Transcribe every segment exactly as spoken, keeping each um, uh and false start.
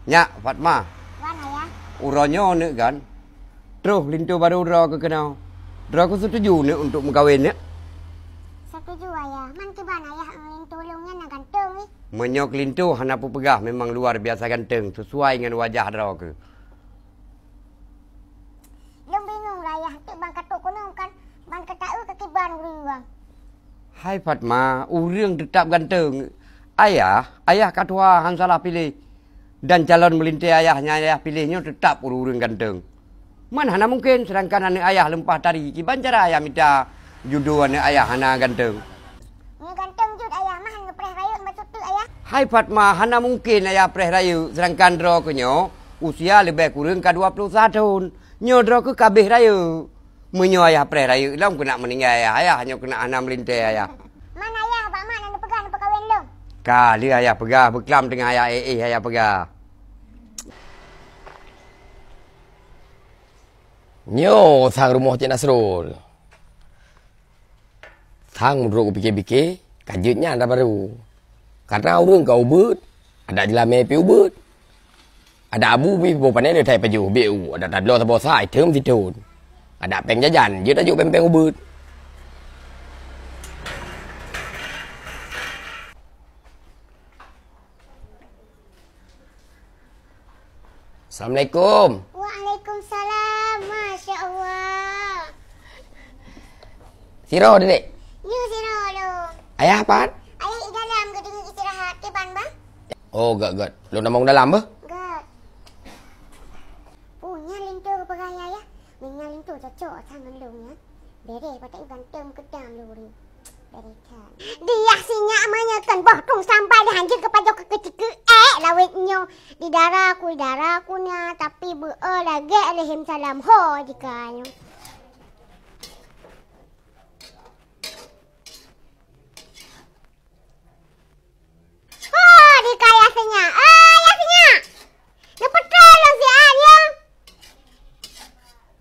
Nyak, Fatma. Wan, Ayah. Uroe nyoe neuk kan? Troh linto barô droe keu keunoe. Droe keu setuju neuk untuk meukawen neuk? Setuju, Ayah. Man kiban Ayah, linto lôn nyan na ganteng, ih. Meunyoe keu linto hana peugah, memang luar biasa ganteng, sesuai ngon wajah droe keu. Lôn bingung lah, Ayah. Teuk ban ka trok keunoe kan, ban ka taeu keu kiban ureueng. Hai Fatma, ureueng teutap ganteng. Ayah, Ayah ka tuha han salah piléh. Dan calon meulintèe Ayah nyang Ayah piléh nyoe teutap ureueng-ureueng ganteng. Man hana mungken, seudangkan aneuk Ayah leumpah tari, kiban cara Ayah mita judoe aneuk Ayah hana ganteng? Nyoe ganteng jeuet, Ayah, mah nyoe preh rayeuk maksud teuk, Ayah. Hai Fatma, hana mungken Ayah preh rayeuk, seudangkan droe keu nyoe usia leubeh kureueng ka dua ploh sa thon. Nyoe droe keu ka abéh rayeuk. Meunyoe Ayah preh rayeuk lom keunak meuninggai Ayah, Ayah nyoe keunak hana meulintèe Ayah. Man Ayah, bak mak na neupeugah neupeukawen lôn? Ka lheueh Ayah peugah, beuklam teungoh Ayah éh-éh Ayah peugah. Nyoe sang rumoh Cik Nasrul. Sang meunurot kupike-pike, ka jeuet nyan dah barô. Karena ureueng ka ubeut, adak jeulamé pih ubeut. Adak abu pih boh pané le that pajoh, bék u, adak tabloe saboh sa, item sithon. Adak péng jajan, jeuet tajok péng-péng ubeut. Assalamualaikum. Waalaikumsalam. Masya Allah. Sidroe, Dedek? Nyoe sidroe lôn. Ayah pat? Ayah i dalam geudeungoe istirahat. Kiban, Bang? Oh, gèt, gèt. Lôn tamong dalam, beuh? Gèt. Punya linto peugah Ayah. Meunyoe linto cocok sang ngon lôn, ya. Bereh, patai ganteng keudam lôn. Bereh that. Diah sinyak meunyoe kon boh krueng sampai dihanjeuet keu pajoh keu keucikeue ék lawét nyoe. Di dara ku, di dara ku nya, tapi beu-e lagèe lheuh salam ho jika nyoe. Ho, di kaya sinyak. Eh, ya sinyak. Neupeutrön lôn siat, ya.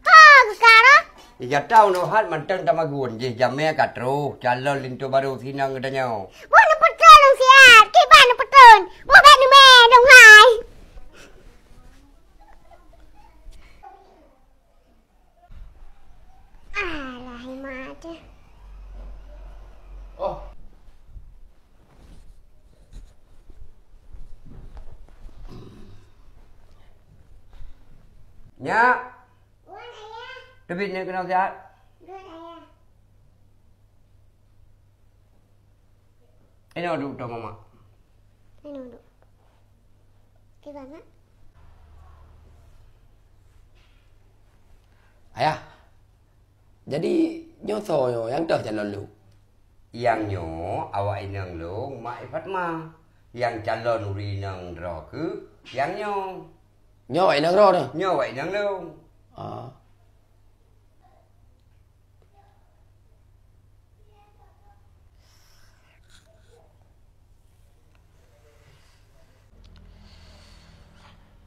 Ho, geukara. Ija tau nyoe hat mantong tamagun jih jamé ka troh calon linto barô sinong geutanyoe. Boh neupeutrön lôn siat. Kiban neupeutrön. Boh bèk neumè dong hai. Alah, imat deh. Oh. Nyak. Wan, Ayah. Teubiet nyoe keunoe siat. Gèt, Ayah. Inoe duek, Mamak. Inoe duek. Kiban, Mak? Ayah, jadi nyoe soe nyoe nyang toh calon lôn? Nyang nyoe awak inong lôn, Mak Fatma. Nyang calon ureueng inong droe keuh nyang nyoe. Nyoe awak inong droe nyoe? Nyoe awak inong lôn. Ah.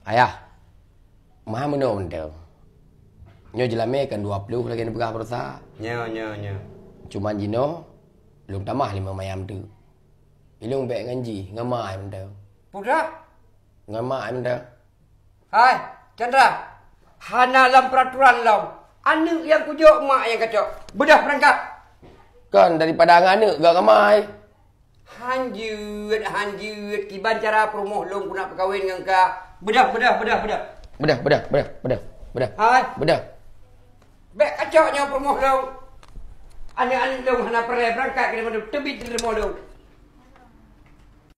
Ayah, meuhai meunoe mantong. Nyoe jeulamé kan dua ploh lagèe neupeugah baroesa. Nyoe, nyoe, nyoe. Cuman jinoe, lôn tamah limong mayam teuk. Ilôn bèk ngon jih, ngon ma mantong. Peue that? Ngon ma mantong. Hai, Chandra, hana lam peraturan lom. Aneuk nyang kujok, mak nyang kacok. Beudôh peurangkat. Kan daripada ngon aneuk gak ngon ma. Hanjeuet, hanjeuet. Kiban cara peurumoh lôn keuneuk peukawen ngon ka. Beudôh, beudôh, beudôh, beudôh. Beudôh, beudôh, beudôh, beudôh, beudôh. Hai. Beudôh. Bèk kacok nyoe peurumoh lôn. Aneuk-aneuk lôn hana peureulèe beurangkat keu mandum teubiet di rumoh lôn.